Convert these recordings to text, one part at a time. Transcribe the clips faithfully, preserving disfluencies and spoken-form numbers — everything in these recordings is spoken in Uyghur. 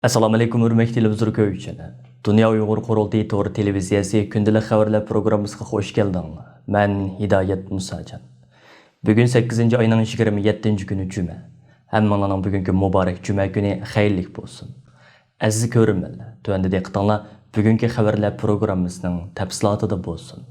ئەسسالامۇئەلەيكۇم، ھۆرمەتلىك تېلېۋىزور كۆرگۈچىلەر. دۇنيا ئۇيغۇر قۇرۇلتىيى تور تېلېۋىزىيەسى كۈندىلىك خەۋەرلەر پروگراممىسىغا خوش كەلدىڭلار. مەن ھىدايەت مۇساجان. بۈگۈن سەككىزىنچى ئاينىڭ يىگىرمە يەتتىنچى كۈنى جۈمە. ھەممىڭلارنىڭ بۈگۈنكى مۇبارەك جۈمە كۈنى خەيرلىك بولسۇن. ئەزىز كۆرۈرمەنلەر، تۆۋەندە دىققىتىڭلار بۈگۈنكى خەۋەرلەر پروگراممىسىنىڭ تەپسىلاتىدا بولسۇن.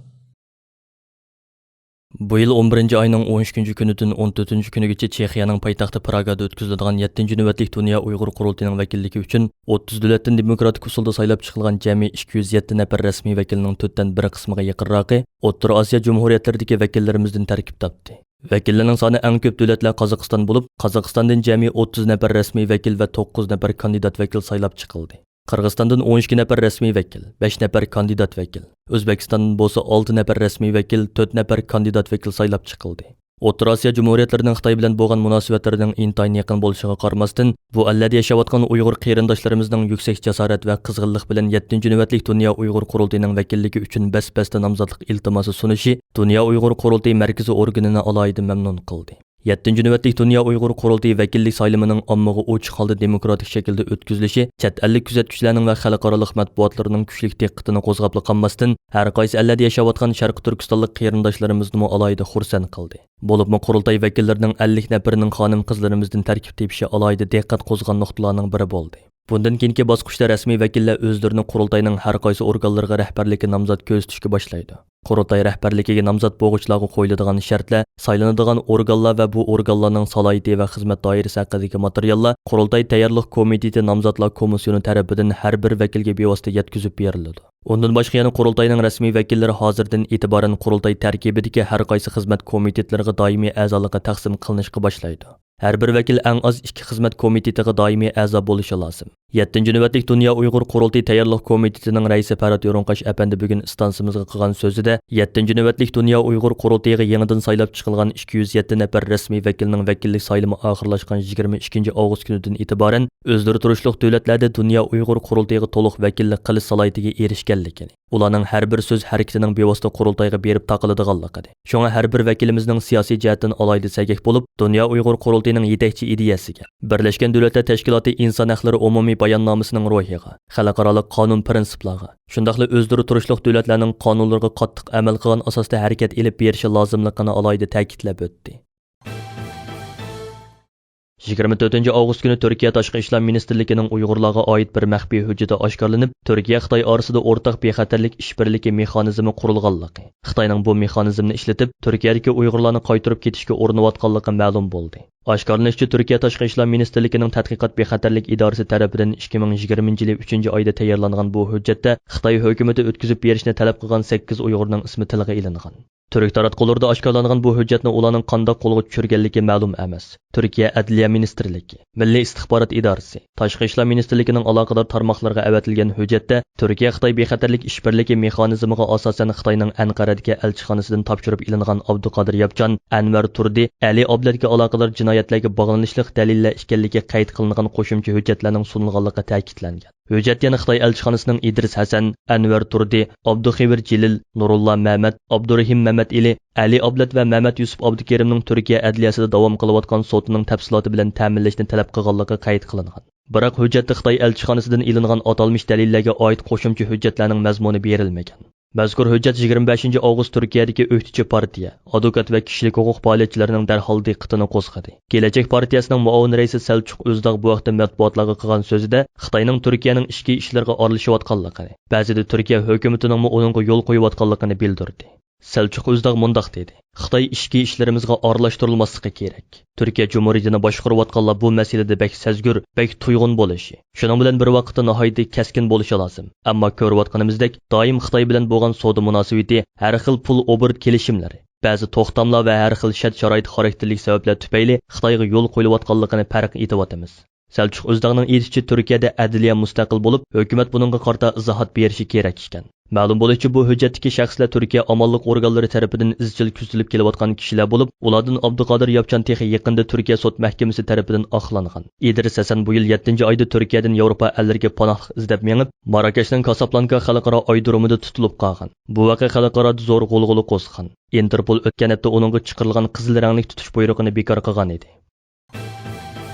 بۇ يىل ئون بىرىنچى ئاينىڭ ئون ئىككىنچى كۈنىدىن ئون تۆتىنچى كۈنىگىچە چېخىيەنىڭ پايتەختى پراگادا ئۆتكۈزۈلىدىغان يەتتىنچى نۆۋەتلىك دۇنيا ئۇيغۇر قۇرۇلتىيىنىڭ ۋەكىللىكى ئۈچۈن ئوتتۇز دۆلەتتىن دېموكراتىك ئۇسۇلدا سايلاپ چىقىلغان جەمئىي ئىككى يۈز يەتتە نەپەر رەسمىي ۋەكىلنىڭ تۆتتىن بىر قىسمىغا يېقىنراقى ئوتتۇرا ئاسىيا جۇمھۇرىيەتلىرىدىكى ۋەكىللىرىمىزدىن تەركىب تاپتى. ۋەكىللەرنىڭ سانى ئەڭ كۆپ دۆلەتلەر قازاقىستان بولۇپ، قازاقىستاندىن جەمئىي ئوتتۇز نەپەر رەسمىي ۋەكىل ۋە توققۇز نەپەر كاندىدات ۋەكىل سايلاپ چىقىلدى. قىرغىزىستاندىن ئون ئىككى نەپەر رەسمىي ۋەكىل، بەش نەپەر كاندىدات ۋەكىل، ئۆزبېكىستاندىن بولسا ئالتە نەپەر رەسمىي ۋەكىل، تۆت نەپەر كاندىدات ۋەكىل سايلاپ چىقىلدى. ئوتتۇرا ئاسىيا جۇمھۇرىيەتلىرىنىڭ خىتاي بىلەن بولغان مۇناسىۋەتلىرىنىڭ ئىنتايىن يېقىن بولۇشىغا قارىماستىن، بۇ ئەللەردە ياشاۋاتقان ئۇيغۇر قېرىنداشلىرىمىزنىڭ يۈكسەك جاسارەت ۋە قىزغىنلىق بىلەن يەتتىنچى نۆۋەتلىك دۇنيا ئۇيغۇر قۇرۇلتىيىنىڭ ۋەكىللىكى ئۈچۈن بەس-بەستە نامزاتلىق ئىلتىماسى سۇنۇشى دۇنيا ئۇيغۇر قۇرۇلتىيى مەركىزىي ئورگىنىنى ئالاھىدە مەمنۇن قىلدى. يەتتىنچى نۆۋەتلىك دۇنيا ئۇيغۇر قۇرۇلتىيى ۋەكىللىك سايلىمىنىڭ ئاممىغا ئوچۇق ھالدا دېموكراتىك شەكىلدە ئۆتكۈزۈلۈشى چەت ئەللىك كۆزەتكۈچىلەرنىڭ ۋە خەلقئارالىق مەتبۇئاتلىرىنىڭ كۈچلۈك دىققىتىنى قوزغاپلا قالماستىن، ھەر قايسى ئەللەردە ياشاۋاتقان شەرقىي تۈركىستانلىق قېرىنداشلىرىمىزنىمۇ ئالاھىدە خۇرسەن قىلدى. بولۇپمۇ قۇرۇلتاي ۋەكىللىرىنىڭ ئەللىك نەپىرىنىڭ خانىم-قىزلىرىمىزدىن تەركىب تېپىشى ئالاھىدە دىققەت قوزغىغان نۇقتىلارنىڭ بىرى بولدى. بۇندىن كېيىنكى باسقۇچتا رەسمىي ۋەكىللەر ئۆزلىرىنى قۇرۇلتاينىڭ ھەر قايسى ئورگانلىرىغا رەھبەرلىككە نامزات كۆرسىتىشكە باشلايدۇ. قۇرۇلتاي رەھبەرلىكىگە نامزات بولغۇچىلارغا قويۇلىدىغان شەرتلەر سايلىنىدىغان ئورگانلار ۋە بۇ ئورگانلارنىڭ سالاھىيىتى ۋە خىزمەت دائىرىسى ھەققىدىكى ماتېرىياللار قۇرۇلتاي تەييارلىق كومىتېتى نامزاتلار كومىسسىيونى تەرىپىدىن ھەر بىر ۋەكىلگە بىۋاسىتە يەتكۈزۈپ بېرىلىدۇ. ئۇندىن باشقا يەنە قۇرۇلتاينىڭ رەسمىي ۋەكىللىرى ھازىردىن ئېتىبارەن قۇرۇلتاي تەركىبىدىكى ھەر قايسى خىزمەت كومىتېتلىرىغا دائىمىي ئەزالىققا تەقسىم قىلىنىشقا باشلايدۇ. ھەر بىر ۋەكىل ئەڭ ئاز ئىككى خىزمەت كومىتېتىغا دائىمىي ئەزا بولۇشى لازىم. يەتتىنچى نۆۋەتلىك دۇنيا ئۇيغۇر قۇرۇلتىيى تەييارلىق كومىتېتىنىڭ رەئىسى پەرھات يورۇنقاش ئەپەندى بۈگۈن ئىستانسىمىزغا قىلغان سۆزىدە، يەتتىنچى نۆۋەتلىك دۇنيا ئۇيغۇر قۇرۇلتىيىغا يېڭىدىن سايلاپ چىقىلغان ئىككى يۈز يەتتە نەپەر رەسمىي ۋەكىلنىڭ ۋەكىللىك سايلىمى ئاخىرلاشقان يىگىرمە ئىككىنچى ئاۋغۇست كۈنىدىن ئېتىبارەن ئۆزلىرى تۇرۇشلۇق دۆلەتلەردە دۇنيا ئۇيغۇر قۇرۇلتىيىغا تولۇق ۋەكىللىك قىلىش سالاھىيىتىگە ئېرىشكەنلىكىنى، ئۇلارنىڭ ھەر بىر سۆز ھەرىكىتىنىڭ بىۋاسىتە قۇرۇلتايغا بېرىپ تاقىلىدىغانلىقىنى، شۇڭا ھەر بىر ۋەكىلىمىزنىڭ سىياسىي جەھەتتىن ئالاھىدە سەگەك بولۇپ، دۇنيا ئۇيغۇر قۇرۇلتىيىنىڭ يېتەكچى ئىدىيەسىگە، بىرلەشكەن دۆلەتلەر تەشكىلاتى ئىنسان ھەقلىرى ئومۇمىي باياننامىسىنىڭ روھىغا، خەلقئارالىق قانۇن پىرىنسىپلارغا، شۇنداقلا ئۆزلىرى تۇرۇشلۇق دۆلەتلەرنىڭ قانۇنلىرىغا قاتتىق ئەمەل قىلغان ئاساستا ھەرىكەت ئېلىپ بېرىشى لازىملىقىنى ئالاھىدە تەكىتلەپ ئۆتتى. يىگىرمە تۆتىنچى ئاۋغۇست كۈنى تۈركىيە تاشقى ئىشلار مىنىستىرلىكىنىڭ ئۇيغۇرلارغا ئائىت بىر مەخپىي ھۆججىتى ئاشكارىلىنىپ، تۈركىيە خىتاي ئارىسىدا ئورتاق بىخەتەرلىك ئىشبىرلىكى مېخانىزمى قۇرۇلغانلىقى، خىتاينىڭ بۇ مېخانىزمنى ئىشلىتىپ، تۈركىيەدىكى ئۇيغۇرلارنى قايتۇرۇپ كېتىشكە ئۇرۇنۇۋاتقانلىقى مەلۇم بولدى. ئاشكارىلىنىشىچە، تۈركىيە تاشقى ئىشلار مىنىستىرلىكىنىڭ تەتقىقات بىخەتەرلىك ئىدارىسى تەرىپىدىن ئىككى مىڭ يىگىرمىنچى يىلى ئۈچىنچى ئايدا تەييارلانغان بۇ ھۆججەتتە خىتاي ھۆكۈمىتى ئۆتكۈزۈپ بېرىشنى تەلەپ قىلغان سەككىز ئۇيغۇرنىڭ ئىسمى تىلغا ئېلىنغان. تۈرك تاراتقۇلىرىدا ئاشكارىلانغان بۇ ھۆججەتنى ئۇلارنىڭ قانداق قولغا چۈشۈرگەنلىكى مەلۇم ئەمەس. تۈركىيە ئەدلىيە مىنىستىرلىكى، مىللىي ئىستىخبارات ئىدارىسى، تاشقى ئىشلار مىنىستىرلىكىنىڭ ئالاقىدار تارماقلىرىغا ئەۋەتىلگەن ھۆججەتتە تۈركىيە خىتاي بىخەتەرلىك ئىشبىرلىكى مېخانىزمىغا ئاساسەن خىتاينىڭ ئەنقەرەدىكى ئەلچىخانىسىدىن تاپشۇرۇپ ئېلىنغان ئابدۇقادىر ياپچان، ئەنۋەر تۇردى، ئەلى ئابلەتكە ئالاقىدار جىنايەتلەرگە باغلىنىشلىق دەلىللەر ئىكەنلىكى قەيت قىلىنغان قوشۇمچە ھۆججەتلەرنىڭ سۇنۇلغانلىقى تەكىتلەنگەن. ھۆججەت يەنە خىتاي ئەلچىخانىسىنىڭ ئىدرىس ھەسەن، ئەنۋەر تۇردى، ئابدۇخېۋىر جېلىل، نۇرۇللا مەمەت، ئابدۇرېھىم مەمەتئېلى، ئەلى ئابلەت ۋە مەمەت يۈسۈپ ئابدۇكېرىمنىڭ تۈركىيە ئەدلىيەسىدە داۋام قىلىۋاتقان سوتىنىڭ تەپسىلاتى بىلەن تەمىنلەشنى تەلەپ قىلغانلىقى قەيت قىلىنغان. بىراق، ھۆججەتتە خىتاي ئەلچىخانىسىدىن ئېلىنغان ئاتالمىش دەلىللەرگە ئائىت قوشۇمچە ھۆججەتلەرنىڭ مەزمۇنى بېرىلمىگەن. مەزكۇر ھۆججەت يىگىرمە بەشىنچى ئاۋغۇست تۈركىيەدىكى ئۆكتىچى پارتىيە، ئادۋوكات ۋە كىشىلىك ھوقۇق پائالىيەتچىلىرىنىڭ دەرھال دىققىتىنى قوزغىدى. كېلەچەك پارتىيەسىنىڭ مۇئاۋىن رەئىسى سەلچۇق ئۆزداغ بۇ ھەقتە مەتبۇئاتلارغا قىلغان سۆزىدە خىتاينىڭ تۈركىيەنىڭ ئىچكى ئىشلىرىغا ئارىلىشىۋاتقانلىقىنى، بەزىدە تۈركىيە ھۆكۈمىتىنىڭمۇ ئۇنىڭغا يول قويۇۋاتقانلىقىنى بىلدۈردى. سەلچۇق ئۆزداغ مۇنداق دېدى: «خىتاي ئىچكى ئىشلىرىمىزغا ئارىلاشتۇرۇلماسلىقى كېرەك. تۈركىيە جۇمھۇرىيىتىنى باشقۇرۇۋاتقانلار بۇ مەسىلىدە بەك سەزگۈر، بەك تۇيغۇن بولۇشى، شۇنىڭ بىلەن بىر ۋاقىتتا ناھايىتى كەسكىن بولۇشى لازىم. ئەمما كۆرۈۋاتقىنىمىزدەك، دائىم خىتاي بىلەن بولغان سودا مۇناسىۋىتى، ھەر خىل پۇل ئوبوروت كېلىشىملىرى، بەزى توختاملار ۋە ھەر خىل شەرت-شارائىت خاراكتېرلىك سەۋەبلەر تۈپەيلى خىتايغا يول قويۇلۇۋاتقانلىقىنى پەرق ئېتىۋاتىمىز.» سەلچۇق ئۆزداغنىڭ ئېيتىشىچە، تۈركىيەدە ئەدلىيە مۇستەقىل بولۇپ، ھۆكۈمەت بۇنىڭغا قارىتا ئىزاھات بېرىشى كېرەك ئىكەن. مەلۇم بولۇشىچە، بۇ ھۆججەتتىكى شەخسلەر تۈركىيە ئامانلىق ئورگانلىرى تەرىپىدىن ئىزچىل كۆزىتىلىپ كېلىۋاتقان كىشىلەر بولۇپ، ئۇلاردىن ئابدۇقادىر ياپچان تېخى يېقىندا تۈركىيە سوت مەھكىمىسى تەرىپىدىن ئاقلانغان. ئىدرىس ھەسەن بۇ يىل يەتتىنچى ئايدا تۈركىيەدىن ياۋروپا ئەللىرىگە پاناھلىق ئىزدەپ مېڭىپ، ماراكەشنىڭ كاسابلانكا خەلقئارا ئايرودرومىدا تۇتۇلۇپ قالغان. بۇ ۋەقە خەلقئارادا زور غۇلغۇلا قوزغىغان. ئىنتېرپول ئۆتكەن ھەپتە ئۇنىڭغا چىقىرىلغان قىزىل رەڭلىك تۇتۇش بۇيرۇقىنى بىكار قىلغان ئىدى.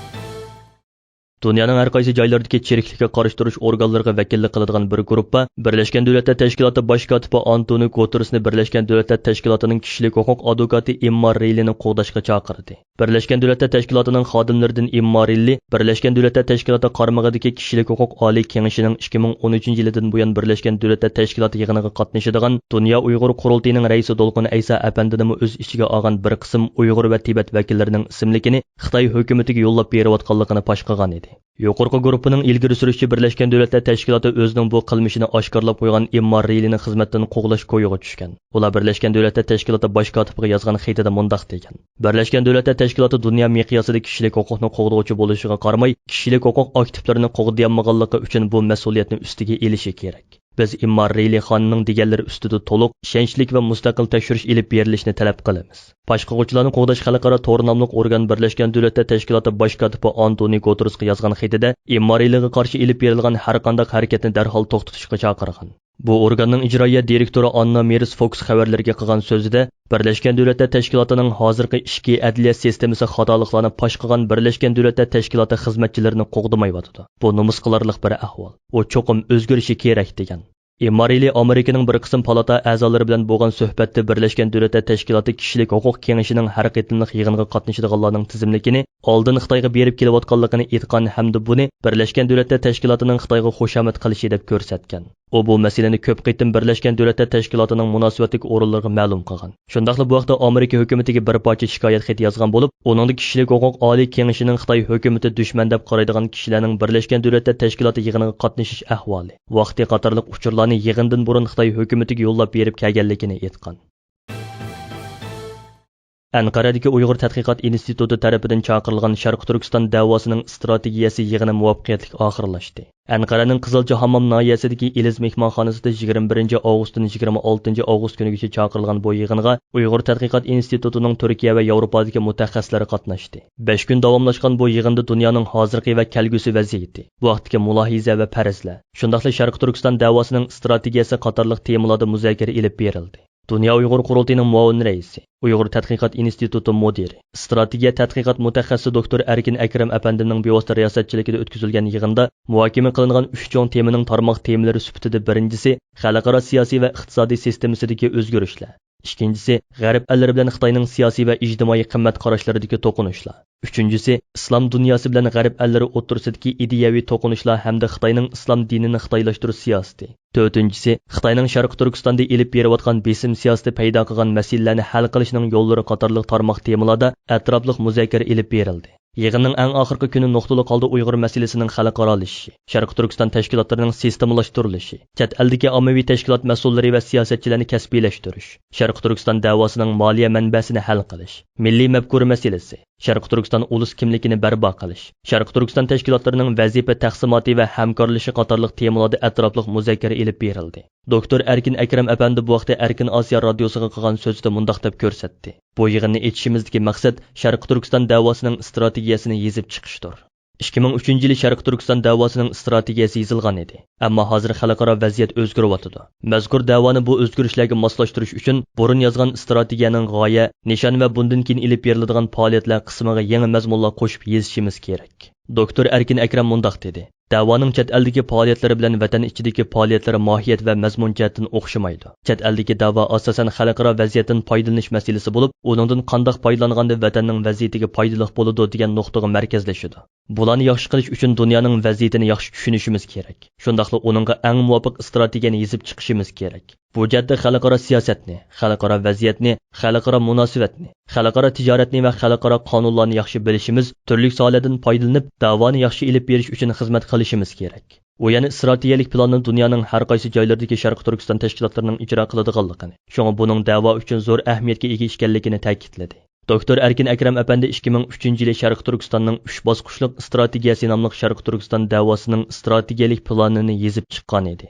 دۇنيانىڭ ھەر قايسى جايلىرىدىكى چىرىكلىككە قارشى تۇرۇش ئورگانلىرىغا ۋەكىللىك قىلىدىغان بىر گۇرۇپپا بىرلەشكەن دۆلەتلەر تەشكىلاتى باش كاتىپى ئانتونىيو گۇتېررېسنى بىرلەشكەن دۆلەتلەر تەشكىلاتىنىڭ كىشىلىك ھوقۇق ئادۋوكاتى ئېمما رېيلىنى قوغداشقا چاقىردى. بىرلەشكەن دۆلەتلەر تەشكىلاتىنىڭ خادىملىرىدىن ئېمما رېيلى بىرلەشكەن دۆلەتلەر تەشكىلاتى قارمىقىدىكى كىشىلىك ھوقۇق ئالىي كېڭىشىنىڭ ئىككى مىڭ ئون ئۈچىنچى يىلىدىن بۇيان بىرلەشكەن دۆلەتلەر تەشكىلاتى يىغىنىغا قاتنىشىدىغان دۇنيا ئۇيغۇر قۇرۇلتىيىنىڭ رەئىسى دولقۇن ئەيسا ئەپەندىنىمۇ ئۆز ئىچىگە ئالغان بىر قىسىم ئۇيغۇر ۋە تىبەت ۋەكىللىرىنىڭ ئىسىملىكىنى خىتاي ھۆكۈمىتىگە يوللاپ بېرىۋاتقانلىقىنى پاش قىلغان ئىدى. يۇقىرىقى گۇرۇپپىنىڭ ئىلگىرى سۈرۈشىچە، بىرلەشكەن دۆلەتلەر تەشكىلاتى ئۆزىنىڭ بۇ قىلمىشىنى ئاشكارىلاپ قويغان ئېمما رېيلىنى خىزمەتتىن قوغلاش كويىغا چۈشكەن. ئۇلار بىرلەشكەن دۆلەتلەر تەشكىلاتى باش كاتىپىغا يازغان خېتىدە مۇنداق دېگەن: بىرلەشكەن دۆلەتلەر تەشكىلاتى دۇنيا مىقياسىدا كىشىلىك ھوقۇقنى قوغدىغۇچى بولۇشىغا قارىماي، كىشىلىك ھوقۇق ئاكتىپلىرىنى قوغدىيالمىغانلىقى ئۈچۈن بۇ مەسئۇلىيەتنى ئۈستىگە ئېلىشى كېرەك. بىز ئېمما رېيلى خانىمنىڭ دېگەنلىرى ئۈستىدە تولۇق، ئىشەنچلىك ۋە مۇستەقىل تەكشۈرۈش ئېلىپ بېرىلىشىنى تەلەپ قىلىمىز. پاش قىلغۇچىلارنى قوغداش خەلقئارا تورى ناملىق ئورگان بىرلەشكەن دۆلەتلەر تەشكىلاتى باش كاتىپى ئانتونىيو گۇتېررېسقا يازغان خېتىدە ئېمما رېيلىغا قارشى ئېلىپ بېرىلغان ھەر قانداق ھەرىكەتنى دەرھال توختىتىشقا چاقىرغان. بۇ ئورگاننىڭ ئىجرائىيە دىرېكتورى ئاننا مېرس فوكس خەۋەرلىرىگە قىلغان سۆزىدە، بىرلەشكەن دۆلەتلەر تەشكىلاتىنىڭ ھازىرقى ئىچكى ئەدلىيە سىستېمىسى خاتالىقلارنى پاش قىلغان بىرلەشكەن دۆلەتلەر تەشكىلاتى خىزمەتچىلىرىنى قوغدىمايۋاتىدۇ. بۇ نومۇس قىلارلىق بىر ئەھۋال. ئۇ چوقۇم ئۆزگىرىشى كېرەك، دېگەن. ئېمما رېيلى ئامېرىكىنىڭ بىر قىسىم پالاتا ئەزالىرى بىلەن بولغان سۆھبەتتە بىرلەشكەن دۆلەتلەر تەشكىلاتى كىشىلىك ھوقۇق كېڭىشىنىڭ ھەر قېتىملىق يىغىنغا قاتنىشىدىغانلارنىڭ تىزىملىكىنى ئالدىن خىتايغا بېرىپ كېلىۋاتقانلىقىنى ئېيتقان ھەمدە بۇنى بىرلەشكەن دۆلەتلەر تەشكىلاتىنىڭ خىتايغا خۇشامەت قىلىشى دەپ كۆرسەتكەن. ئۇ بۇ مەسىلىنى كۆپ قېتىم بىرلەشكەن دۆلەتلەر تەشكىلاتىنىڭ مۇناسىۋەتلىك ئورۇنلىرىغا مەلۇم قىلغان. شۇنداقلا بۇ ھەقتە ئامېرىكا ھۆكۈمىتىگە بىر پارچە شىكايەت خېتى يازغان بولۇپ، ئۇنىڭدا كىشىلىك ھوقۇق ئالىي كېڭىشىنىڭ خىتاي ھۆكۈمىتى دۈشمەن دەپ قارايدىغان كىشىلەرنىڭ بىرلەشكەن دۆلەتلەر تەشكىلاتى يىغىنىغا قاتنىشىش ئەھۋالى، ۋاقتى قاتارلىق ئۇچۇرلارنى يىغىندىن بۇرۇن خىتاي ھۆكۈمىتىگە يوللاپ بېرىپ كەلگەنلىكىنى ئېيتقان. ئەنقەرەدىكى ئۇيغۇر تەتقىقات ئىنستىتۇتى تەرىپىدىن چاقىرىلغان شەرقىي تۈركىستان دەۋاسىنىڭ ئىستراتېگىيەسى يىغىنى مۇۋەپپەقىيەتلىك ئاخىرلاشتى. ئەنقەرەنىڭ قىزىلچا ھامام ناھىيەسىدىكى ئېلىز مېھمانخانىسىدا يىگىرمە بىرىنچى ئاۋغۇستتىن يىگىرمە ئالتىنچى ئاۋغۇست كۈنىگىچە چاقىرىلغان بۇ يىغىنغا ئۇيغۇر تەتقىقات ئىنستىتۇتىنىڭ تۈركىيە ۋە ياۋروپادىكى مۇتەخەسسىسلىرى قاتناشتى. بەش كۈن داۋاملاشقان بۇ يىغىندا دۇنيانىڭ ھازىرقى ۋە كەلگۈسى ۋەزىيىتى، بۇ ھەقتىكى مۇلاھىزە ۋە پەرەزلەر، شۇنداقلا شەرقىي تۈركىستان دەۋاسىنىڭ ئىستراتېگىيەسى قاتارلىق تېمىلاردا مۇزاكىرە ئېلىپ بېرىلدى. دۇنيا ئۇيغۇر قۇرۇلتىيىنىڭ مۇئاۋىن رەئىسى، ئۇيغۇر تەتقىقات ئىنستىتۇتى مۇدىرى، ئىستراتېگىيە تەتقىقات مۇتەخەسسىسى دوكتور ئەركىن ئەكرەم ئەپەندىمنىڭ بىۋاسىتە رىياسەتچىلىكىدە ئۆتكۈزۈلگەن يىغىندا مۇھاكىمە قىلىنغان ئۈچ چوڭ تېمىنىڭ تارماق تېمىلىرى سۈپىتىدە بىرىنچىسى خەلقئارا سىياسىي ۋە ئىقتىسادىي سىستېمىسىدىكى ئۆزگىرىشلەر، ئىككىنچىسى غەرب ئەللىرى بىلەن خىتاينىڭ سىياسىي ۋە ئىجتىمائىي قىممەت قاراشلىرىدىكى توقۇنۇشلار، ئۈچىنچىسى ئىسلام دۇنياسى بىلەن غەرب ئەللىرى ئوتتۇرىسىدىكى ئىدىيەۋى توقۇنۇشلار ھەمدە خىتاينىڭ ئىسلام دىنىنى خىتايلاشتۇرۇش سىياسىتى، تۆتىنچىسى خىتاينىڭ شەرقىي تۈركىستاندا ئېلىپ بېرىۋاتقان بېسىم سىياسىتى پەيدا قىلغان مەسىلىلەرنى ھەل قىلىشنىڭ يوللىرى قاتارلىق تارماق تېمىلاردا ئەتراپلىق مۇزاكىرە ئېلىپ بېرىلدى. يىغىننىڭ ئەڭ ئاخىرقى كۈنى نۇقتىلىق ھالدا ئۇيغۇر مەسىلىسىنىڭ خەلقئارالىشىشى، شەرقىي تۈركىستان تەشكىلاتلىرىنىڭ سىستېمىلاشتۇرۇلۇشى، چەت ئەلدىكى ئاممىۋى تەشكىلات مەسئۇللىرى ۋە سىياسەتچىلەرنى كەسپىيلەشتۈرۈش، شەرقىي تۈركىستان دەۋاسىنىڭ مالىيە مەنبەسىنى ھەل قىلىش، مىللىي مەپكۇرە مەسىلىسى، شەرقىي تۈركىستان ئۇلۇس كىملىكىنى بەرپا قىلىش، شەرقىي تۈركىستان تەشكىلاتلىرىنىڭ ۋەزىپە تەقسىماتى ۋە ھەمكارلىشىشى قاتارلىق تېمىلاردا ئەتراپلىق مۇزاكىرە ئېلىپ بېرىلدى. دوكتور ئەركىن ئەكرەم ئەپەندى بۇ ھەقتە ئەركىن ئاسىيا رادىيوسىغا قىلغان سۆزىدە مۇنداق دەپ كۆرسەتتى: بۇ يىغىننى ئېچىشىمىزدىكى مەقسەت شەرقىي تۈركىستان دەۋاسىنىڭ ئىستراتېگىيەسىنى يېزىپ چىقىشتۇر. ئىككى مىڭ ئۈچىنچى يىلى شەرقىي تۈركىستان دەۋاسىنىڭ ئىستراتېگىيەسى يېزىلغان ئىدى. ئەمما ھازىر خەلقئارا ۋەزىيەت ئۆزگىرىۋاتىدۇ. مەزكۇر دەۋانى بۇ ئۆزگىرىشلەرگە ماسلاشتۇرۇش ئۈچۈن بۇرۇن يازغان ئىستراتېگىيەنىڭ غايە، نىشان ۋە بۇندىن كېيىن ئېلىپ بېرىلىدىغان پائالىيەتلەر قىسمىغا يېڭى مەزمۇنلار قوشۇپ يېزىشىمىز كېرەك. دوكتور ئەركىن ئەكرەم مۇنداق دېدى: دەۋانىڭ چەت ئەلدىكى پائالىيەتلىرى بىلەن ۋەتەن ئىچىدىكى پائالىيەتلىرى ماھىيەت ۋە مەزمۇن جەھەتتىن ئوخشىمايدۇ. چەت ئەلدىكى دەۋا ئاساسەن خەلقئارا ۋەزىيەتتىن پايدىلىنىش مەسىلىسى بولۇپ، ئۇنىڭدىن قانداق پايدىلانغاندا ۋەتەننىڭ ۋەزىيىتىگە پايدىلىق بولىدۇ دېگەن نۇقتىغا مەركەزلىشىدۇ. بۇلارنى ياخشى قىلىش ئۈچۈن دۇنيانىڭ ۋەزىيىتىنى ياخشى چۈشىنىشىمىز كېرەك. شۇنداقلا ئۇنىڭغا ئەڭ مۇۋاپىق ئىستراتېگىيەنى يېزىپ چىقىشىمىز كېرەك. بۇ جەھەتتە خەلقئارا سىياسەتنى، خەلقئارا ۋەزىيەتنى، خەلقئارا مۇناسىۋەتنى، خەلقئارا تىجارەتنى ۋە خەلقئارا قانۇنلارنى ياخشى بىلىشىمىز، تۈرلۈك ساھەلەردىن پايدىلىنىپ، دەۋانى ياخشى ئېلىپ بېرىش ئۈچۈن خىزمەت قىلىشىمىز كېرەك. ئۇ يەنە ئىستراتېگىيەلىك پىلاننى دۇنيانىڭ ھەر قايسى جايلىرىدىكى شەرقىي تۈركىستان تەشكىلاتلىرىنىڭ ئىجرا قىلىدىغانلىقىنى، شۇڭا بۇنىڭ دەۋا ئۈچۈن زور ئەھمىيەتكە ئىگە ئىكەنلىكىنى تەكىتلىدى. دوكتور ئەركىن ئەكرەم ئەپەندى ئىككى مىڭ ئۈچىنچى يىلى شەرقىي تۈركىستاننىڭ ئۈچ باسقۇچلۇق ئىستراتېگىيەسى ناملىق شەرقىي تۈركىستان دەۋاسىنىڭ ئىستراتېگىيەلىك پىلانىنى يېزىپ چىققان ئىدى.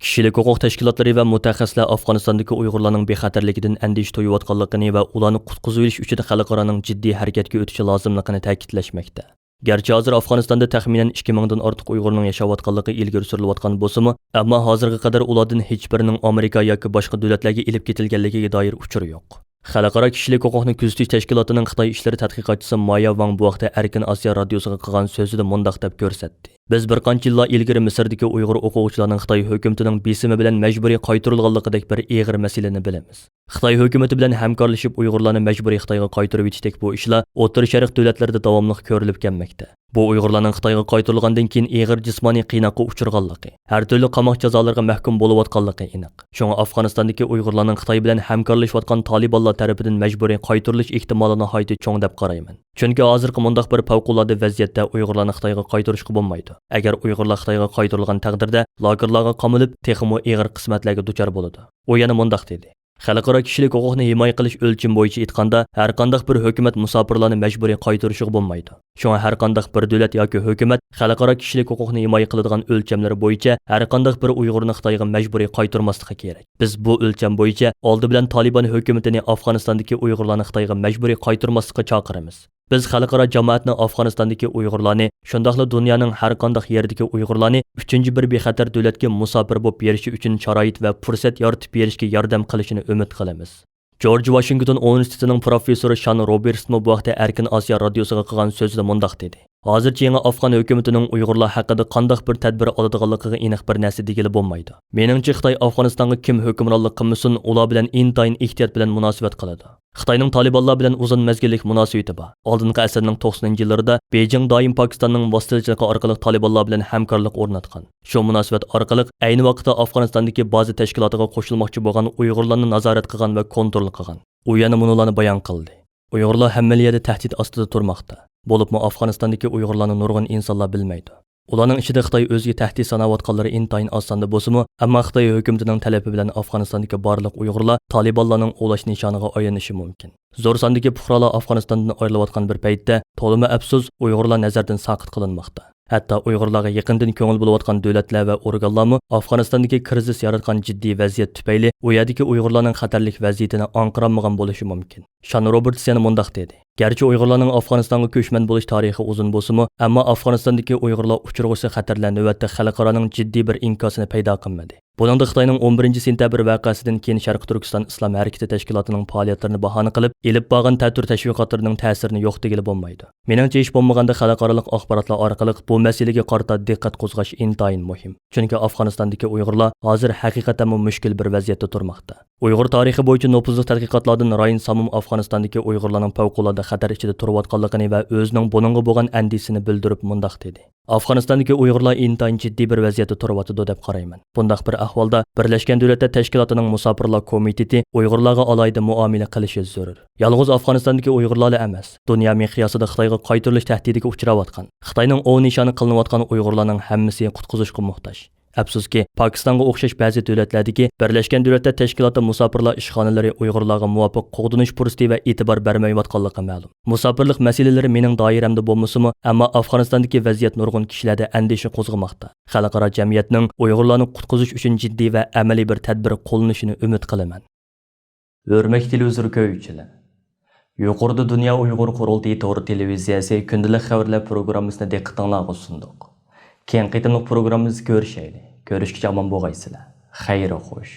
كىشىلىك ھوقۇق تەشكىلاتلىرى ۋە مۇتەخەسسىسلەر ئافغانىستاندىكى ئۇيغۇرلارنىڭ بىخەتەرلىكىدىن ئەندىشە تۇيۇۋاتقانلىقىنى ۋە ئۇلارنى قۇتقۇزۇۋېلىش ئۈچۈن خەلقئارانىڭ جىددىي ھەرىكەتكە ئۆتۈشى لازىملىقىنى تەكىتلەشمەكتە. گەرچە ھازىر ئافغانىستاندا تەخمىنەن ئىككى مىڭدىن ئارتۇق ئۇيغۇرنىڭ ياشاۋاتقانلىقى ئىلگىرى سۈرۈلۈۋاتقان بولسىمۇ، ئەمما ھازىرغا قەدەر ئۇلاردىن ھېچبىرىنىڭ ئامېرىكا ياكى باشقا دۆلەتلەرگە ئېلىپ كېتىلگەنلىكىگە دائىر ئۇچۇر يوق. خەلقئارا كىشىلىك ھوقۇقنى كۆزىتىش تەشكىلاتىنىڭ خىتاي ئىشلىرى تەتقىقاتچىسى مايا ۋاڭ بۇ ھەقتە ئەركىن ئاسىيا رادىيوسىغا قىلغان سۆزىدە مۇنداق دەپ كۆرسەتتى: بىز بىر قانچە يىللار ئىلگىرى مىسىردىكى ئۇيغۇر ئوقۇغۇچىلارنىڭ خىتاي ھۆكۈمىتىنىڭ بېسىمى بىلەن مەجبۇرىي قايتۇرۇلغانلىقىدەك بىر ئېغىر مەسىلىنى بىلىمىز. خىتاي ھۆكۈمىتى بىلەن ھەمكارلىشىپ ئۇيغۇرلارنى مەجبۇرىي خىتايغا قايتۇرۇۋېتىشتەك بۇ ئىشلار ئوتتۇرا شەرق دۆلەتلىرىدە داۋاملىق كۆرۈلۈپ كەلمەكتە. بۇ ئۇيغۇرلارنىڭ خىتايغا قايتۇرۇلغاندىن كېيىن ئېغىر جىسمانىي قىيناققا ئۇچرىغانلىقى، ھەر تۈرلۈك قاماق جازالىرىغا مەھكۇم بولۇۋاتقانلىقى ئېنىق. شۇڭا ئافغانىستاندىكى ئۇيغۇرلارنىڭ خىتاي بىلەن ھەمكارلىشىۋاتقان تالىبانلار تەرىپىدىن مەجبۇرىي قايتۇرۇلۇش ئېھتىمالى ناھايىتى چوڭ دەپ قارايمەن. چۈنكى ھازىرقى مۇنداق بىر پەۋقۇلئاددە ۋەزىيەتتە ئۇيغۇرلارنى خىتايغا قايتۇرۇشقا بولمايدۇ. ئەگەر ئۇيغۇرلار خىتايغا قايتۇرۇلغان تەقدىردە، لاگېرلارغا قامىلىپ، تېخىمۇ ئېغىر قىسمەتلەرگە دۇچار بولىدۇ. ئۇ يەنە مۇنداق دېدى: خەلقئارا كىشىلىك ھوقۇقنى ھىمايە قىلىش ئۆلچىمى بويىچە ئېيتقاندا، ھەرقانداق بىر ھۆكۈمەت مۇساپىرلارنى مەجبۇرىي قايتۇرۇشىغا بولمايدۇ. شۇڭا ھەرقانداق بىر دۆلەت ياكى ھۆكۈمەت خەلقئارا كىشىلىك ھوقۇقنى ھىمايە قىلىدىغان ئۆلچەملىرى بويىچە ھەرقانداق بىر ئۇيغۇرنى خىتايغا مەجبۇرىي قايتۇرماسلىقى كېرەك. بىز بۇ ئۆلچەم بويىچە ئالدى بىلەن تالىبان ھۆكۈمىتىنى ئافغانىستاندىكى ئۇيغۇرلارنى خىتايغا مەجبۇرىي قايتۇرماسلىققا چاقىرىمىز. بىز خەلقئارا جامائەتنى ئافغانىستاندىكى ئۇيغۇرلارنى، شۇنداقلا دۇنيانىڭ ھەرقانداق يېرىدىكى ئۇيغۇرلارنى ئۈچىنچى بىر بىخەتەر دۆلەتكە مۇساپىر بولۇپ بېرىشى ئۈچۈن شارائىت ۋە پۇرسەت يارىتىپ بېرىشكە ياردەم قىلىشىنى ئۈمىد قىلىمىز. جورج ۋاشىنگتون ئۇنىۋېرسىتېتىنىڭ پروفېسسورى شان روبېرتسمۇ بۇ ھەقتە ئەركىن ئاسىيا رادىيوسىغا قىلغان سۆزىدە مۇنداق دېدى: ھازىرچە يېڭى ئافغان ھۆكۈمىتىنىڭ ئۇيغۇرلار ھەققىدە قانداق بىر تەدبىر ئالىدىغانلىقىغا ئېنىق بىر نەرسە دېگىلى بولمايدۇ. مېنىڭچە، خىتاي ئافغانىستانغا كىم ھۆكۈمرانلىق قىلمىسۇن، ئۇلار بىلەن ئىنتايىن ئېھتىيات بىلەن مۇناسىۋەت قىلىدۇ. خىتاينىڭ تالىبانلار بىلەن ئۇزۇن مەزگىللىك مۇناسىۋىتى بار. ئالدىنقى ئەسىرنىڭ توقسىنىنچى يىللىرىدا بېيجىڭ دائىم پاكىستاننىڭ ۋاسىتىچىلىكى ئارقىلىق تالىبانلار بىلەن ھەمكارلىق ئورناتقان. شۇ مۇناسىۋەت ئارقىلىق ئەينى ۋاقىتتا ئافغانىستاندىكى بازا تەشكىلاتىغا قوشۇلماقچى بولغان ئۇيغۇرلارنى نازارەت قىلغان ۋە كونترول قىلغان. ئۇ يەنە مۇنۇلارنى بايان قىلدى: ئۇيغۇرلار ھەممىلا يەردە تەھدىت ئاستىدا تۇرماقتا. بولۇپمۇ ئافغانىستاندىكى ئۇيغۇرلارنى نۇرغۇن ئىنسانلار بىلمەيدۇ. ئۇلارنىڭ ئىچىدە خىتاي ئۆزىگە تەھدىت ساناۋاتقانلىرى ئىنتايىن ئاز ساندا بولسىمۇ، ئەمما خىتاي ھۆكۈمىتىنىڭ تەلىپى بىلەن ئافغانىستاندىكى بارلىق ئۇيغۇرلار تالىبانلارنىڭ ئوۋلاش نىشانىغا ئايلىنىشى مۇمكىن. زور ساندىكى پۇقرالار ئافغانىستاندىن ئايرىلىۋاتقان بىر پەيتتە، تولىمۇ ئەپسۇس، ئۇيغۇرلار نەزەردىن ساقىت قىلىنماقتا. ھەتتا ئۇيغۇرلارغا يېقىندىن كۆڭۈل بۆلۈۋاتقان دۆلەتلەر ۋە ئورگانلارمۇ ئافغانىستاندىكى كىرىزىس ياراتقان جىددىي ۋەزىيەت تۈپەيلى ئۇ يەردىكى ئۇيغۇرلارنىڭ خەتەرلىك ۋەزىيىتىنى ئاڭقىرالمىغان بولۇشى مۇمكىن. شان روبېرتس يەنە مۇنداق دېدى: گەرچە ئۇيغۇرلارنىڭ ئافغانىستانغا كۆچمەن بولۇش تارىخى ئۇزۇن بولسىمۇ، ئەمما ئافغانىستاندىكى ئۇيغۇرلار ئۇچرىغۇسى خەتەرلەر نۆۋەتتە خەلقئارانىڭ جىددىي بىر ئىنكاسىنى پەيدا قىلمىدى. بۇنىڭدا خىتاينىڭ ئون بىرىنچى سېنتەبىر ۋەقەسىدىن كېيىن شەرقىي تۈركىستان ئىسلام ھەرىكىتى تەشكىلاتىنىڭ پائالىيەتلىرىنى باھانە قىلىپ ئېلىپ بارغان تەتۈر تەشۋىقاتلىرىنىڭ تەسىرىنى يوق دېگىلى بولمايدۇ. مېنىڭچە، ھېچ بولمىغاندا خەلقئارالىق ئاخباراتلار ئارقىلىق بۇ مەسىلىگە قارىتا دىققەت قوزغاش ئىنتايىن مۇھىم. چۈنكى ئافغانىستاندىكى ئۇيغۇرلار ھازىر ھەقىقەتەنمۇ مۈشكۈل بىر ۋەزىيەتتە تۇرماقتا. ئۇيغۇر تارىخى بويىچە نوپۇزلۇق تەتقىقاتلاردىن رايان سامۇم ئافغانىستاندىكى ئۇيغۇرلارنىڭ پەۋقۇلئاددە خەتەر ئىچىدە تۇرۇۋاتقانلىقىنى ۋە ئۆزىنىڭ بۇنىڭغا بولغان ئەندىشىسىنى بىلدۈرۈپ مۇنداق دېدى: ئافغانىستاندىكى ئۇيغۇرلار ئىنتايىن جىددىي بىر ۋەزىيەتتە تۇرۇۋاتىدۇ دەپ قارايمەن. بۇنداق بىر ئەھۋالدا بىرلەشكەن دۆلەتلەر تەشكىلاتىنىڭ مۇساپىرلار كومىتېتى ئۇيغۇرلارغا ئالاھىدە مۇئامىلە قىلىشى زۆرۈر. يالغۇز ئافغانىستاندىكى ئۇيغۇرلارلا ئەمەس، دۇنيا مىقياسىدا خىتايغا قايتۇرۇلۇش تەھدىتىگە ئۇچراۋاتقان، خىتاينىڭ ئوۋ نىشانى قىلىنىۋاتقان ئۇيغۇرلارنىڭ ھەممىسى قۇتقۇزۇشقا موھتاج. ئەپسۇسكى، پاكىستانغا ئوخشاش بەزى دۆلەتلەردىكى بىرلەشكەن دۆلەتلەر تەشكىلاتى مۇساپىرلار ئىشخانىلىرى ئۇيغۇرلارغا مۇۋاپىق قوغدىنىش پۇرسىتى ۋە ئېتىبار بەرمەيۋاتقانلىقى مەلۇم. مۇساپىرلىق مەسىلىلىرى مېنىڭ دائىرەمدە بولمىسىمۇ، ئەمما ئافغانىستاندىكى ۋەزىيەت نۇرغۇن كىشىلەردە ئەندىشە قوزغىماقتا. خەلقئارا جەمئىيەتنىڭ ئۇيغۇرلارنى قۇتقۇزۇش ئۈچۈن جىددىي ۋە ئەمەلىي بىر تەدبىر قوللىنىشىنى ئۈمىد قىلىمەن. ھۆرمەتلىك تېلېۋىزور كۆرگۈچىلەر، يۇقىرىدا دۇنيا ئۇيغۇر قۇرۇلتىيى تور تېلېۋىزىيەسى كۈندىلىك خەۋەرلەر پروگراممىسىنى دىققىتىڭلارغا سۇندۇق. كېيىنكى قېتىملىق پروگراممىمىزدا كۆرۈشەيلى. كۆرۈشكىچە ئامان بولغايسىلەر. خەير خوش.